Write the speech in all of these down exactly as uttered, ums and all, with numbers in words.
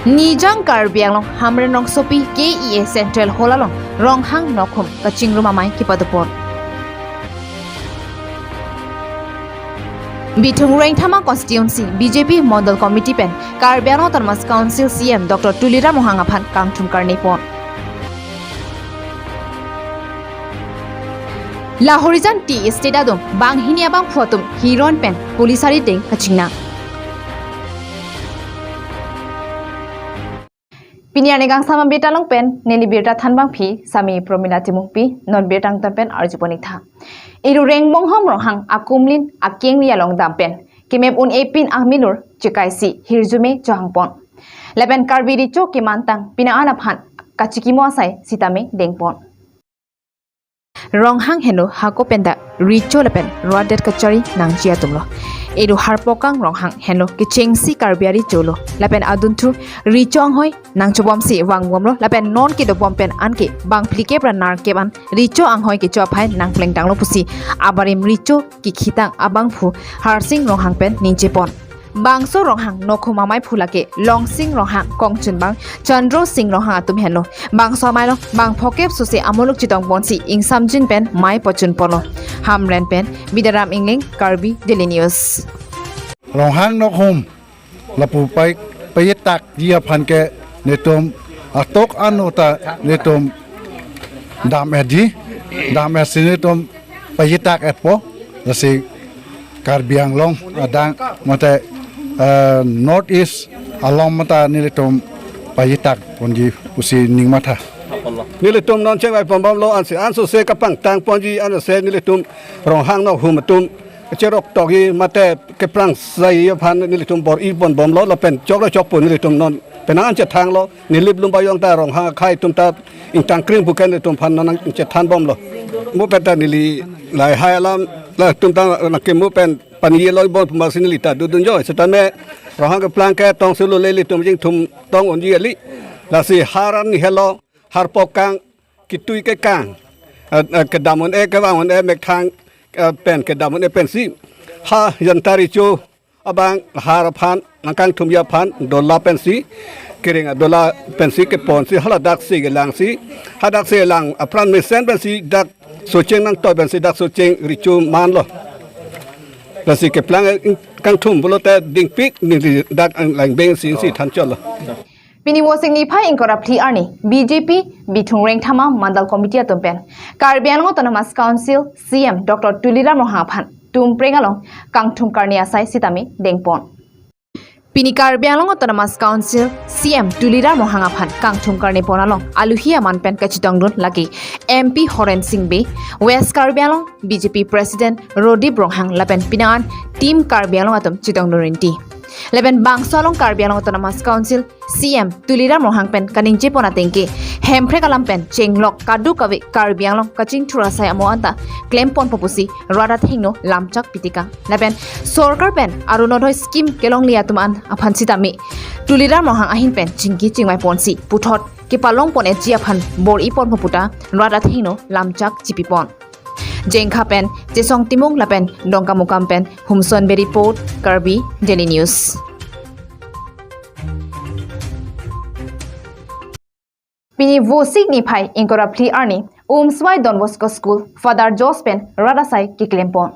Nijang Karbi Anglong Hamren Rongsopi K E A Central Hall along Ronghang Nokhum kachingrum amei kepadopon. Bithung Rengthama Constituency B J P Mondol Committee pen Karbi Anglong Autonomous Council C E M Doctor Tuliram Ronghang aphan kangthum karnepon. Lahorijan Tea Estate adung banghini abangphu atum hiron pen police arideng kachingnang. Pini arni kangsam abirta along pen neli birta thanbangpi Sami Promila Timungpi, non birta angtan pen arjupon-iktha. Eru Rengbonghom Ronghang akumlin akengri along dam pen kemep un-epin amilur chekaisi hirjume chohangpon. Lapen Karbi Recho kemantang pinang an aphan kachikimo asai sitame dengpon. Ronghang henlo hako penta recho lapen rat det kachari nangji atumlo. Eru Harpokang Ronghang henlo kechengsi Karbi arecho lo. Lapen adunthu recho anghoi nangchobomsi vangbomlo. Lapen non kedobom pen anke bang phlikep ra nerkep an recho anghoi kecho aphai nangplengtanglo pusi abarim recho kekhitang abangphu Harsing Ronghang pen ningjepon. Bangso Ronghang Nokhum amei phu lake Longsing Ronghang, Kongchunbang, Chandro Sing Ronghang atum henlo. Bangso amei along bang phokep sose amuluk chitongponsi ingsamjin pen mei pachunponlo. Hamren pen Bidaram Engleng, Karbi Daily News. Ronghang Nokhum lapu pai payetakji aphan ke netum atok ano ta netum dam-etji, dam-etsi netum payetak-etpo, lasi Karbi Anglong adang mate, eh, North East along mate nelitum payetakponji pusi ning matha. Nelitum non chengvai ponbomlo, ansi ansose kapangtangponji ansi nelitum Ronghang Nokhum atum cherok tokji mate keprang sai aphan nelitum bor-iponbomlo lapen choklo chokpo nelitum non penang an chethanglo. Nilip Lumbajong ta Ronghang akhei atum ta ingtang kring pu ke nelitum aphan non nangchethanbomlo. Mo penta neli lahai alam latum ta nangkemu pen paniye loibom pu masi neli ta dodunjoi. Setame Ronghang keplang ke tongsi lule ilitum jingthum tong unji kali. Lasi har an ni helo, Harpokang, ketui kekang, eh, eh, kedam un-e, kevang un-e methang, eh, pen kedam un-e pensi ha Janta Recho abang har aphan nangkangthumji aphan dola pensi, kereng adola pensi keponsi haladaksi kelangsi, hadaksi kelang apran mesen pensi dak Socheng nangtoi pensi dak Socheng recho manlo. Lasi keplang, eh, kangthum pulote dingpik neli dak ang langbeng singsi thanchotlo. Pini Vosik niphai ingkoi ra phli arni B J P Bithung Rengthama Mandal Committee atum pen Karbi Anglong Autonomous Council C E M Doctor Tuliram Ronghang aphan Tumpreng along kangthum karne asai sitame dengpon. Pini Karbi Anglong Autonomous Council C E M Tuliram Ronghang aphan kangthum karnepon along aluhi aman pen kachetongdun lake M P Horen Sing Bey, West Karbi Anglong B J P President Rodip Ronghang lapen pinang an Team Karbi Anglong atum chetongdun rinti. Lapen bangso along Karbi Anglong Autonomous Council C E M Tuliram Ronghang pen kaningjepon ateng ke Hemprek alam pen chenglok kadokave Karbi Anglong kachingthur asai amo anta klemponpo pusi rat athengno lamchak pitikang. Lapen sorkar pen Orunodoi scheme kelongle atum an aphan sitame Tuliram Ronghang ahin pen chingki chingvaiponsi puthot kepalongpon-etji aphan bor-iponpo puta rat athengno lamchak chipipon. Jengkha pen Chesong Timung lapen Dongkamukam pen Humson Bey report, Karbi Daily News. Pini Vosik niphai ingkoi ra phli arni Umswai Don Bosco School Father Josh pen rat asai keklempon.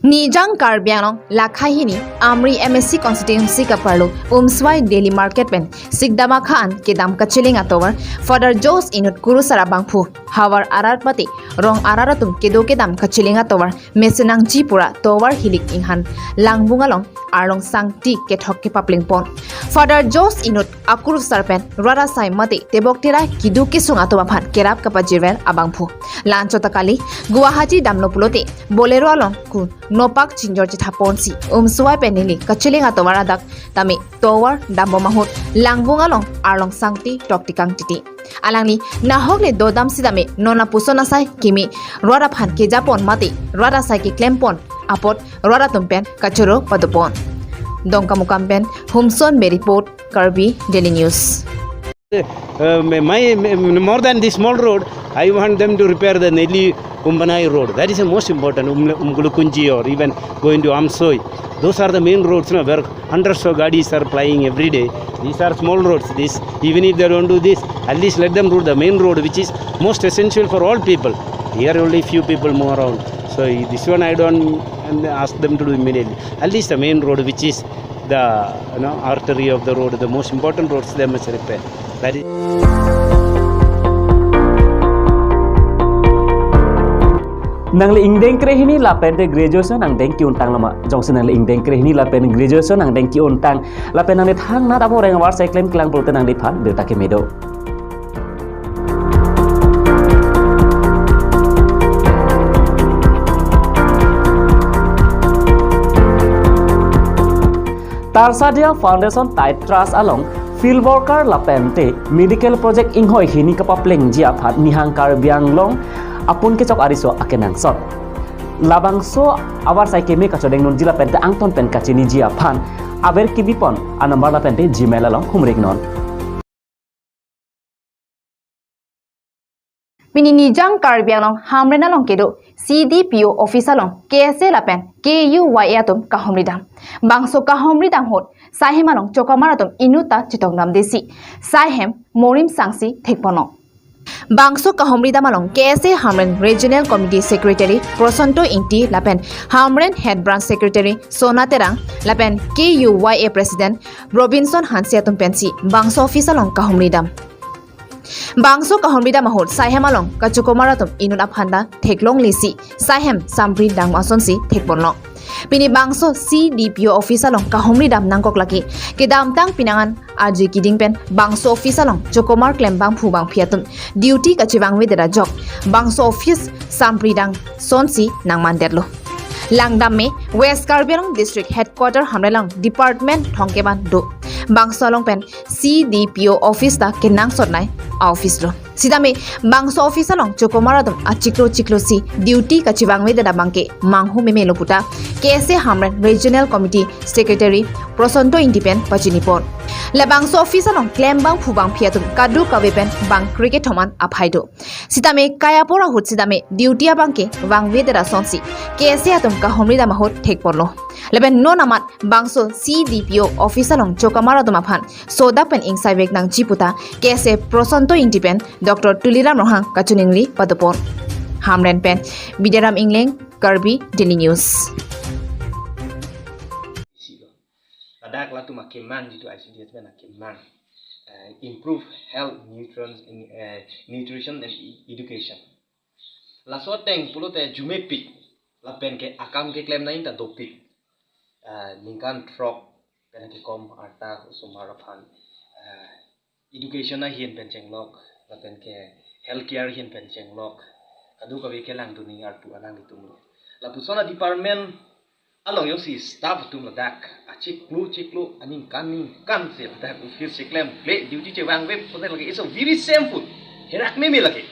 Nijang Karbi Anglong lakha hini Amri M A C constituency kaparlo Umswai Daily Market pen sikdam akha an kedam kacheling atovar Father Josh inut kurusar abangphu havar arat mate rong arat atum kedo kedam kacheling atovar mesen nangji pura tovar hilik inghan Langbung along Arlong Sangti kethok kepaplengpon. Father Josh inut akurusar pen rat asai mate tebok terai keduk kesung atum aphan kerap kapajirver abangphu. La-anchot ta kali Guwahati damlo pulote Bolero along ku nopak chingjor chethaponsi Umswai pen neli kacheling atovar adak tame tovar dambom ahut Langbung along Arlong Sangti toktikang titi. Alangli nahok le dodam sitame non lapuson asai kimi rat aphan kejapon mate rat asai keklempon apot rat atum pen kachoro padopon. Dongkamukam pen Humson Bey report, Karbi Daily News. Uh, my, my, more than this small road, I want them to repair the Neli Kumbanai Road, that is the most important, Umle-, Umkulukunji or even going to Amsoi. Those are the main roads, you know, where hundreds of gadis are plying every day. These are small roads. This, even if they don't do this, at least let them do the main road, which is most essential for all people. Here only few people move around. So this one I don't, and ask them to do immediately. At least the main road, which is the, you know, artery of the road, the most important roads, they must repair. That is Nangli ingdeng krehini lapen te graduation angdeng ki-untang lama. Jongsi nangli ingdeng krehini lapen graduation angdeng ki-untang lapen nangli thangnat abo reng avarsai klemklang pulote nangliphan birta keme do. Tarsadia Foundation Tide Trust along field worker lapen te medical project inghoi hini kapaplengji aphan Nihang Karbi Anglong apun kechok ariso akenangsot. Labangso avarsai keme kachodeng nunji lapen te angton pen kachiniji aphan aber kebipon anumber lapen te Gmail along humrik non. Pini Nijang Karbi Anglong Hamren along kedo C D P O office along K S A lapen K U Y A atum kahomridam. Bangso kahomridam ahut saihem along chokomar atum inutta chetongdamdesi saihem morim sangsi thekponlo. Bangso kahomridam along K S A Hamren Regional Committee Secretary Prosanto Ingti lapen Hamren Head Branch Secretary Sona Terang lapen K U Y A President Robinson Hanse atum pensi bangso office along kahomridam. Bangso kahomridam ahut saihem along kachokomar atum inut aphanta theklonglesi saihem sampri dang asonsi thekponlo. Pini bangso C D P O office along kahomridam nangkok lake kedamtang pinangan aji kiding pen bangso office along chokomar klembangphu bangphi atum duty kachevangvedet ajok bangso office sampri dang sonsi nangmandetlo. Langdam me West Karbi Anglong District Headquarter Hamren along Department thomkep an do. Bangso along pen C D P O office ta kenangsotnei a-office lo. Sitame bangso office along chokomar atum achiklo chiklo si duty kachevangvedet abangke manghu memelo puta K S A Hamren Regional Committee Secretary Prosanto Ingti pen pachinipon. Labangso office along klembangphu bangphi atum kadokave pen bang krikethom an aphai do. Sitame kai apor ahut sitame duty abangke vangvedet asonsi K S A atum kahomridam ahut thekponlo. Lapen non amat bangso C D P O office along chokomar atum aphan sodak pen ingsaivek nangji puta K S A Prosanto Ingti pen Doctor Tuliram Ronghang kachiningri padopon. Hamren pen Bidiaram Ingleng, Karbi Daily News. Ladak latum akemang jitu I C D S pen akemang, eh, improve health, nutrition, in, eh, nutrition and e-, education. Laso ateng pulote jumepik lapen ke akam keklem nangji ta dopik. Eh, ningkan throk pen kekom arta osomar aphan, eh, education ahin pen chenglok lapen ke healthcare ahin pen chenglok kadokave kelangdun arpu alanglitum lo. Lapuson a-department along jongsi staff atum ladak achiklo chiklo aningkan ningkan si ladak office cheklemkle duty chevangve pulote lake it's a very shameful. Herak meme lake.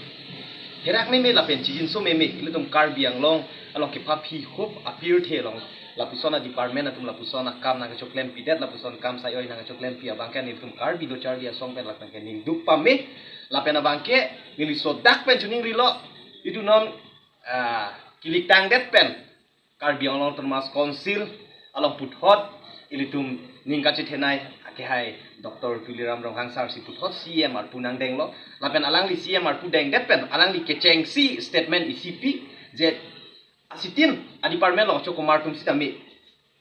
Herak meme lapen chijinso meme ilitum Karbi Anglong along kepaphi hop apirthe along lapuson a-department atum lapuson akam nangkachoklempidet, lapuson kam sai-oi nangkachoklempi abangke nelitum Karbi do charli asong pen lapen ke ningduk pame lapen abangke neli sodak pen chiningrilo. Itum non, ah, kiliktangdet pen Karbi Anglong Autonomous Council along puthot ilitum ning kachethenei akehai Doctor Tuliram Ronghang sir si puthot C M arpu nangdenglo. Lapen alangli C M arpu dengdet pen alangli kechengsi statement isipi je asitin a-department along chokomar atum sitame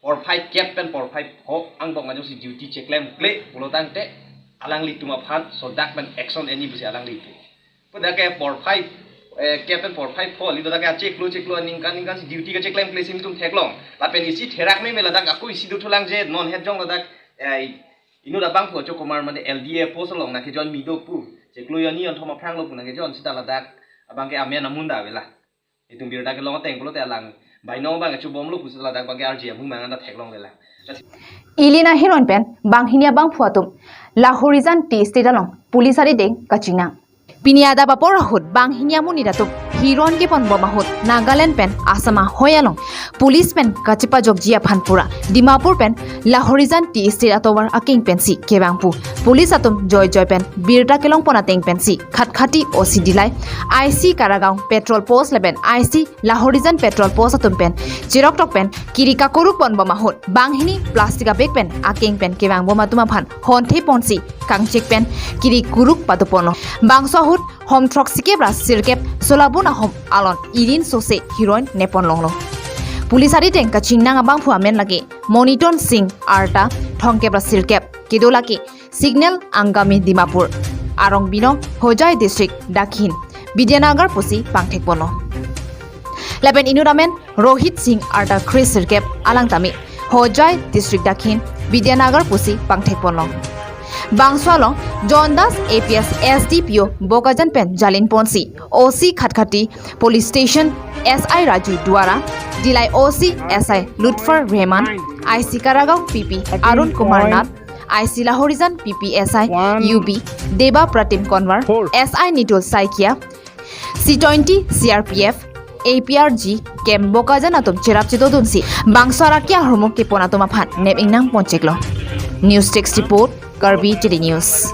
porphai kep pen porphai pho angbong anjongsi duty cheklemkle pulo tangte alanglitum aphan sodak pen action eni pusi alangli pu. Pu dak ke porphai, eh, kep pen porphai pho, ili dak ke achiklo chiklo aningkan ningkan si duty kacheklemkle si nelitum theklong. Lapen isi therak meme ladak ako isi dothulang je non het jong ladak, eh, inut abangphu chokomar mane L D A post along nangkejoin mi do pu. Chiklo jonni jonthom aphrang lo pu nangkejoin sita ladak abangke amen amun da avela. Itum birta kelong ateng pulote alang bainong abang chubomlo pusi ladak abangke arji amu mangan ta theklongle lang. Ili nanghiron pen banghini abangphu atum Lahorijan Tea Estate along police arideng kachinang. Pini adap apor ahut banghini amonit atum heroin kepon bom ahut Nagaland pen Assam ahoi along police pen kachepajokji aphan pura Dimapur pen Lahorijan Tea Estate atovar akeng pensi kevang pu police atum joijoi pen birta kelong pon ateng pensi Khatkhati O C Dillai, I C Karagaon patrol post lapen I C Lahorijan patrol post atum pen cheroktok pen kiri kakuruk pon bom ahut banghini plastic abag pen akeng pen kevang bom atum aphan honthe ponsi kangchek pen kiri kuruk pado ponlo. Bangso ahut hom throksi kep ra sirkep solabun ahom alon irin sose heroin nepon longlo. Police arideng kachingnang abangphu amen lake Moniton Singh arta thomkep ra sirkep, kedo lake Signal Angami Dimapur, arong binong Hojai District Dakhin Vidyanagar pusi pangthek ponlo. Lapen inut amen Rohit Singh arta kre sirkep, alang tame Hojai District Dakhin Vidyanagar pusi pangthek ponlo. Bangso along John Das A P S S D P O Bokajan pen jalin ponsi O C Khatkhati Police Station S I Raju Duara, Dillai O C S I Lutfur Rehman, I C Karagaon P P Arun Kumar Nath, I C Lahorijan P P S I U B Deba Pratim Konwar, S I Nitul Saikia, C twenty C R P F, A P R G camp Bokajan atum cherap chedodunsi bangso arak ahormu kepon atum aphan nep ingnang poncheklo. News Desk Report, Karbi Daily News.